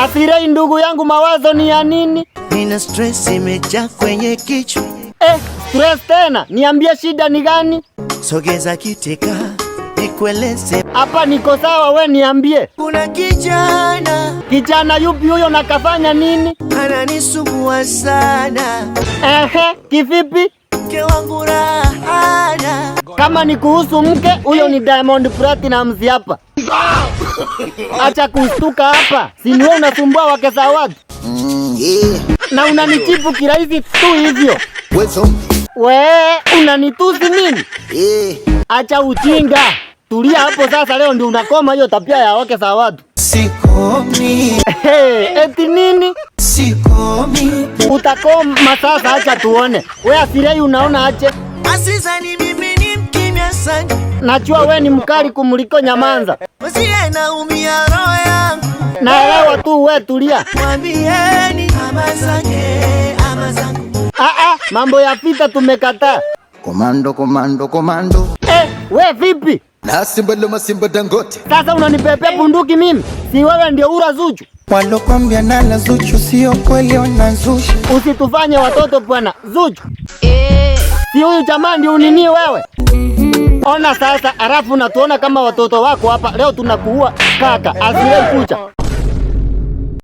Asirei ndugu yangu, mawazo ni ya nini? Nina stress imejaa kwenye kichwa. Eh, stress tena? Niambie shida ni gani? Sogeza kiteka nikueleze. Hapa niko sawa, we niambie. Kuna kijana. Kijana yupi huyo na kafanya nini? Ananisumbua sana. Ehe, kivipi? Mke wangu rahana. Kama ni kuhusu mke, huyo ni Diamond Platnumz hapa. Acha kustuka hapa, si ni wewe unasumbua wake za watu na unanichipu kirahisi tu hivyo. We unanitusi mimi? Acha ujinga, tulia hapo sasa. Leo ndio unakoma hiyo tabia ya wake za watu. Sikomi. Hey, eti nini? Sikomi. Utakoma sasa, acha tuone. We Asirei unaona aje? Asizani mimi ni mkimya sana. Najua we ni mkali kumuliko Nyamanza. Usiye naumia roho yangu. Naelewa tu, we tulia. Mwambieni ama zake ama zangu. Ah ah, mambo ya vita tumekataa. Komando, komando, komando. Eh, we vipi? Na simba loma simba Dangote. Sasa unanipepea bunduki mimi? Si wewe ndio ura Zuchu? Walokwambia nala Zuchu sio kweli, wanazusha. Usitufanye watoto bwana. Zuchu. Si huyu jamaa ndio unini wewe? Ona sasa, alafu natuona kama watoto wako hapa. Leo tunakuua kaka, Asirei kucha.